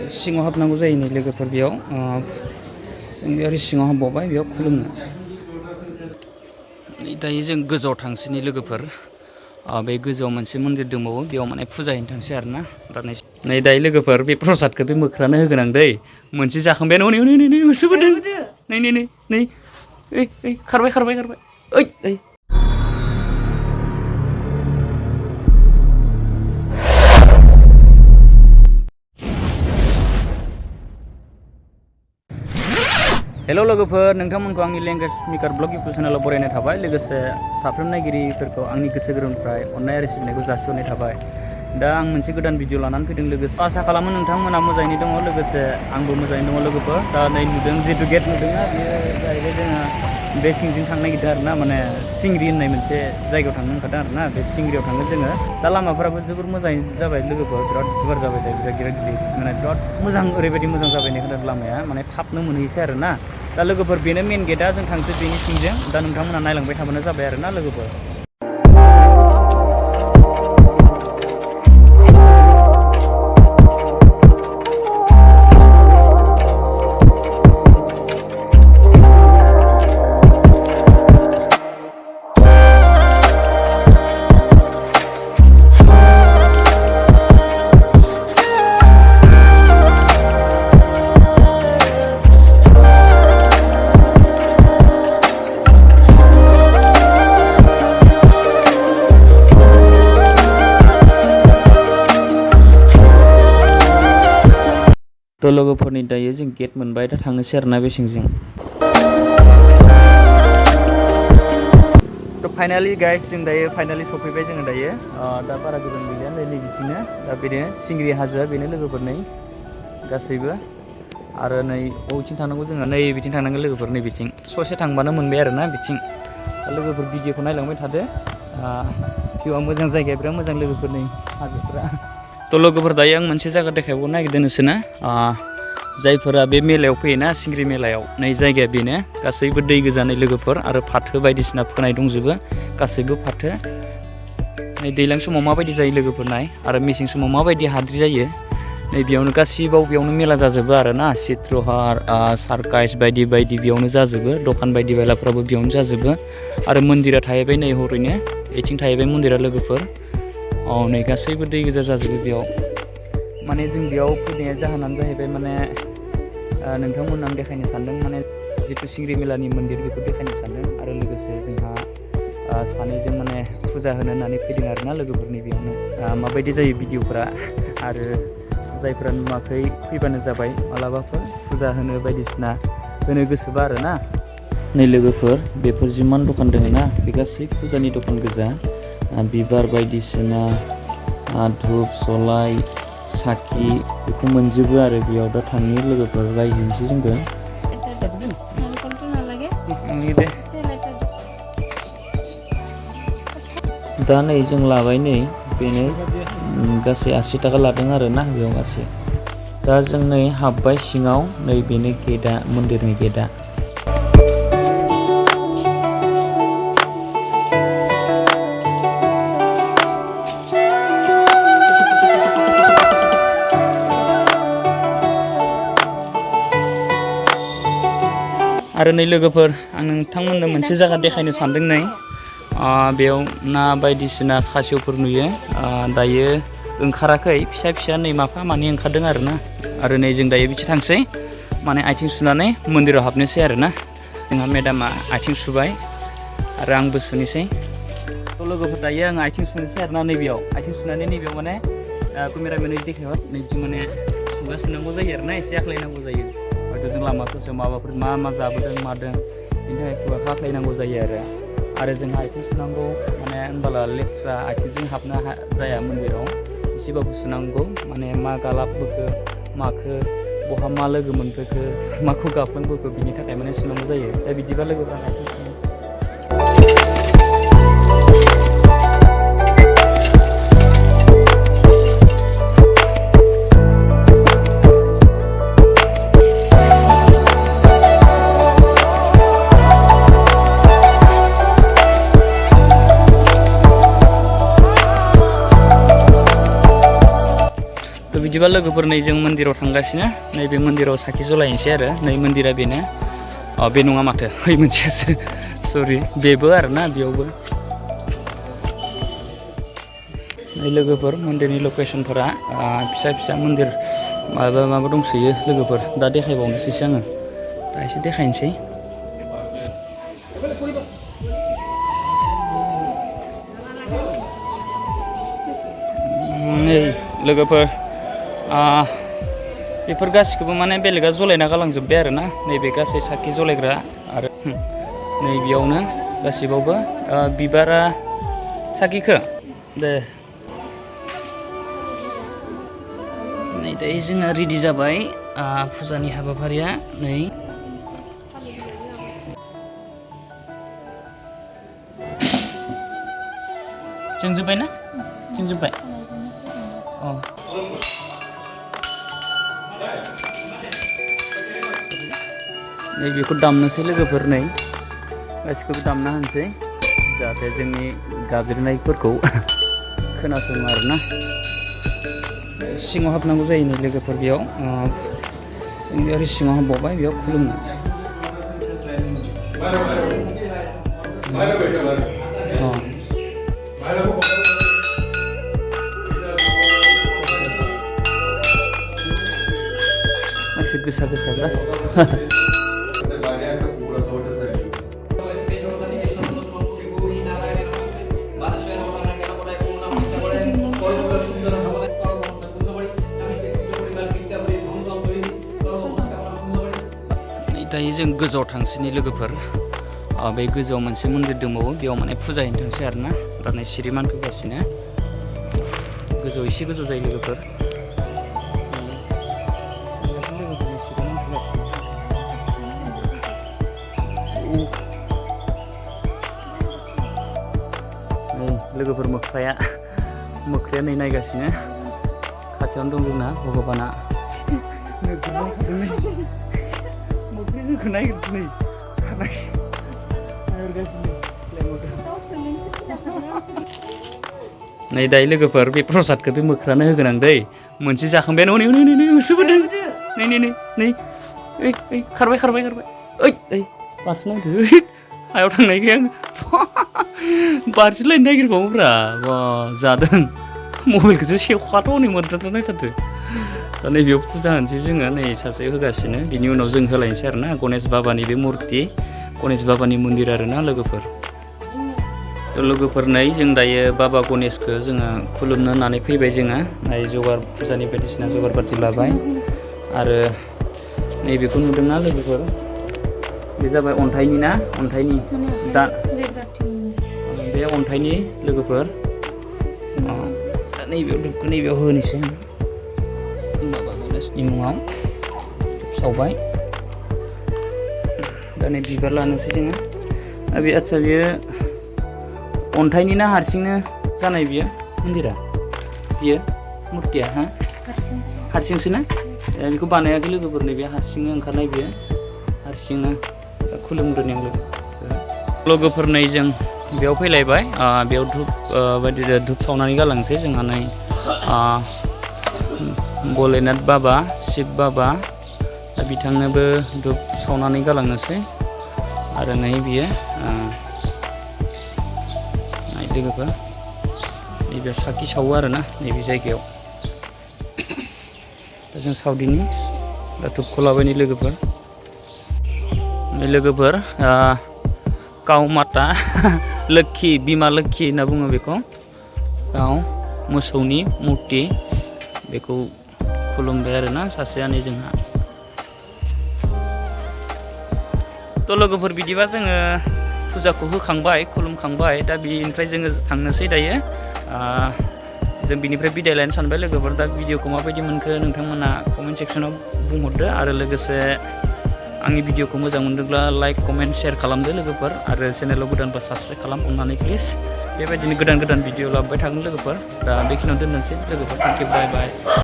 सिङाव हाबनांगौ जायो नै लोगोफोर बेयाव जों बेयाव सिङाव हाबबावबाय बेयाव खुलुमनो दायो जों गोजौआव थांसैनि लोगोफोर बे गोजौआव मोनसे मन्दिर दंबावो बेयाव माने फुजा हैनो थांसै आरोना दा नै दायो लोगोफोर बे प्रसादखौ बे मोख्रानो होगोन आं दै मोनसे जाखांबायानो हनै हनै नै होसोबोदों नै नै नै नै ओइ ओइ खारबाय खारबाय खारबाय ओइ ओइ हेल' लोगोफोर नोंथांमोनखौ आंनि लेंगुवेज स्पिकार ब्लग इउटुब चेनेलाव बरायनाय थाबाय लोगोसे साफ्रोम नायगिरिफोरखौ आंनि गोसो गोरबोनिफ्राय अननाय आरो सिबिनायखौ जासिहरनाय थाबाय दा आं मोनसे गोदान भिडिअ लानानै फैदों लोगोसे आसा खालामो नोंथांमोना मोजाङैनो दङ लोगोसे आंबो मोजाङैनो दङ लोगोफोर दा नै नुदों जितु गेट नुदोंना बेयो जाहैबाय जोङो बे सिंजों थांनो नागिरदों आरोना माने सिंग्रि होननाय मोनसे जायगायाव थांनो ओंखारदों आरोना बे सिंग्रियाव थांगोन जोङो दा लामाफोराबो जोबोर मोजाङै जाबाय लोगोफोर बिराद गुवार जाबाय दा बिराद गिदिर माने बिराद मोजां ओरैबायदि मोजां जाबाय नै खोनादों लामाया माने थाबनो मोनहैसै आरोना दा लोगोफोर बेनो मेन गेटआ जों थांसै बेनि सिंजों दा नोंथांमोना नायलांबाय थाबानो जाबाय आरोना लोगोफोर थ' लोगोफोरनि दायो जों गेट मोनबाय दा थांनोसै आरोना बे सिंजों थ' फाइनालि गाइस जों दायो फाइनालि सफैबाय जोङो दायो दा बारा गोजान गैलिया नै बिथिंनो दा बेनो सिंग्रि हाजोआ बेनो लोगोफोर नै गासैबो आरो नै बबेथिं थांनांगौ जोङो नै बिथिं थांनांगोन लोगोफोर नै बिथिं ससे थांबानो मोनबाय आरोना बिथिं दा लोगोफोर भिडिअखौ नायलांबाय थादो भिउआ मोजां जायगाया बिराद मोजां लोगोफोर नै हाजोफोरा थ' लोगोफोर दायो आं मोनसे जायगा देखायबावनो नागिरदों नोंसोरनो जायफोरा बे मेलायाव फैयोना सिंग्रि मेलायाव नै जायगाया बेनो गासैबो दै गोजानै लोगोफोर आरो फाथो बायदिसिना फोनाय दंजोबो गासैबो फाथो नै दैज्लां समाव माबायदि जायो लोगोफोर नाय आरो मेसें समाव माबायदि हाद्रि जायो नै बेयावनो गासिबाव बेयावनो मेला जाजोबो आरोना चित्रहार सार्कास बायदि बायदि बेयावनो जाजोबो दखान बायदि बायलाफ्राबो बेयावनो जाजोबो आरो मन्दिरा थाहैबाय नै हरैनो बेथिं थाहैबाय मन्दिरा लोगोफोर नै गासैबो दै गोजा जाजोबो बेयाव माने जों बेयाव फैनाया जाहोनानो जाहैबाय माने नोंथांमोन आं देखायनो सानदों माने जितु सिंग्रि मेलानि मन्दिर बेखौ देखायनो सानदों आरो लोगोसे जोंहा सानैजों माने फुजा होनो होननानै फैदों आरोना लोगोफोरनि बेयावनो माबायदि जायो भिडिअफोरा आरो जायफोरा नुवाखै फैबानो जाबाय मालाबाफोर फुजा होनो बायदिसिना होनो गोसोबा आरोना नै लोगोफोर बेफोर जिमान दखान दङ ना बे गासै फुजानि दखान गोजा बिबार बायदिसिना धुप सलाय साखि बेखौ मोनजोबो आरो बेयाव दा थांनि लोगोफोर रायहैनोसै जोंबो दा नै जों लाबाय नै बेनो गासै 80 थाखा लादों आरोना बेयाव गासै दा जों नै हाबबाय सिङाव नै बेनो गेटआ मन्दिरनि गेटआ आरो नै लोगोफोर आं नोंथांमोननो मोनसे जायगा देखायनो सानदों नै बेयाव ना बायदिसिना खासेवफोर नुयो दायो ओंखाराखै फिसा फिसा नै माफा मानै ओंखारदों आरोना आरो नै जों दायो बिथिं थांसै माने आथिं सुनानै मन्दिराव हाबनोसै आरोना जोंहा मेडामा आथिं सुबाय आरो आंबो सुनोसै थ' लोगोफोर दायो आं आथिं सुनोसै आरोना नैबेयाव आथिं सुनानै नैबेयाव माने केमेरामेननि देखायहर नैबिथिं माने खुगा सुनांगौ जायो आरोना एसे आख्लायनांगौ जायो हयथ' जों लामा ससेयाव माबाफोर मा जाबोदों मादों बेनि थाखाय खुगाखौ आख्लायनांगौ जायो आरो जोंहा आथिं सुनांगौ माने होनबाला लेथ्रा आथिंजों हाबनो जाया मन्दिराव एसेबाबो सुनांगौ माने मा गालाबबोखो माखो बहा मा लोगो मोनफैखो माखौ गाफ्लांबोखो बिनि थाखाय माने सुनांगौ जायो दा बिदिबा लोगोफ्रा आथिं सुनो बिदिबा लोगोफोर नै जों मन्दिराव थांगासिनो नैबे मन्दिराव साखि जलायनोसै आरो नै मन्दिरा बेनो बे नङा माथो ओइ मोनसेयासो सरि बेबो आरोना बेयावबो नै लोगोफोर मन्दिरनि लकेसनफोरा फिसा फिसा मन्दिर माबा दंसोयो लोगोफोर दा देखायबावनोसैसो आङो दा एसे देखायनोसै नै लोगोफोर बेफोर गासिखौबो माने बेलेगा जलायना गालांजोब्बाय आरोना नैबे गासै साखि जलायग्रा आरो नै बेयावनो गासिबावबो बिबारा साखिखो दे नै दायो जोंहा रेडि जाबाय फुजानि हाबाफारिया नै जोंजोब्बाय ना जोंजोब्बाय औ नै बेखौ दामनोसै लोगोफोर नै गासिखौबो दामना होनोसै जाहाथे जोंनि गाबज्रिनायफोरखौ खोनासङो आरोना सिङाव हाबनांगौ जायो नै लोगोफोर बेयाव जों बेयाव सिङाव हाबबावबाय बेयाव खुलुमनो एसे गोसा गोसाब्रा दायो जों गोजौआव थांसैनि लोगोफोर बे गोजौआव मोनसे मन्दिर दंबावो बेयाव माने फुजा हैनो थांसै आरोना दा नै सिरिमान फैगासिनो गोजौ एसे गोजौ जायो लोगोफोर लोगोफोर मोख्राया नै नायगासिनो खाथियावनो दं जोंना भगबाना मोख्राया जोंखौ नायगासिनो नै नै दायो लोगोफोर बे प्रसादखौ बे मोख्रानो होगोन आं दै मोनसे जाखांबायानो नै होसोबोदों नै ओइ खारबाय ओइ बारस'नांदो हायाव थांनायखाय आं बारसिलायनो नागिरबावोब्रा बा जादों मबाइलखौसो सेवखाथ' नै मोनथारथ' नायथारदो दा नैबेयाव फुजा होनोसै जोङो नै सासे होगासिनो बिनि उनाव जों होलायनोसै आरोना गणेश बाबानि बे मुर्ति गणेश बाबानि मन्दिर आरोना लोगोफोर थ' लोगोफोर नै जों दायो बाबा गणेशखौ जोङो खुलुमनो होननानै फैबाय जोङो नै जगार फुजानि बायदिसिना जगार पाति लाबाय आरो नैबेखौ नुदोंना लोगोफोर बे जाबाय अन्थाइनि ना अन्थाइनि दा बे अन्थाइनि लोगोफोर नैबेयाव होनोसै बाबा गणेशनि मुङाव सावबाय दा नै बिबार लानोसै जोङो बे आदसा बेयो अन्थाइनि ना हारसिंनो जानाय बियो मन्दिरा बियो मुर्तिया हारसिंसो ना बेखौ बानायाखै लोगोफोर नैबे हारसिंनो ओंखारनाय बियो हारसिंनो खुलुमग्रोनि आं लोगोफोर नै जों बेयाव फैलायबाय बेयाव धुप सावनानै गालांसै जोंहा नै भलेनाथ बाबा शिब बाबा दा बिथांनोबो धुप सावनानै गालांनोसै आरो नै बियो लोगोफोर नैबे साखि सावो आरोना नैबे जायगायाव दा जों सावदिनि दा धुपखौ लाबायनि लोगोफोर लोगोफोर काउ माता लोक्षि बिमा लोक्षि होनना बुङो बेखौ काउ मोसौनि मुर्ति बेखौ खुलुमबाय आरोना सासेयानो जोंहा थ' लोगोफोर बिदिबा जोङो फुजाखौ होखांबाय खुलुमखांबाय दा बेनिफ्राय जोङो थांनोसै दायो जों बिनिफ्राय बिदाय लानो सानबाय लोगोफोर दा भिडिअखौ माबायदि मोनखो नोंथांमोना कमेन्ट सेक्सनाव बुंहरदो आरो लोगोसे आंनि भिडिअखौ मोजां मोनदोंब्ला लाइक कमेन्ट शेयार खालामदो लोगोफोर आरो चेनेलाव गोदानबा साबस्क्राइब खालाम अननानै प्लिज बेबायदिनो गोदान भिडिअ लाबोबाय थागोन लोगोफोर दा बेखिनियाव दोननोसै लोगोफोर थेंक इउ बाय बाय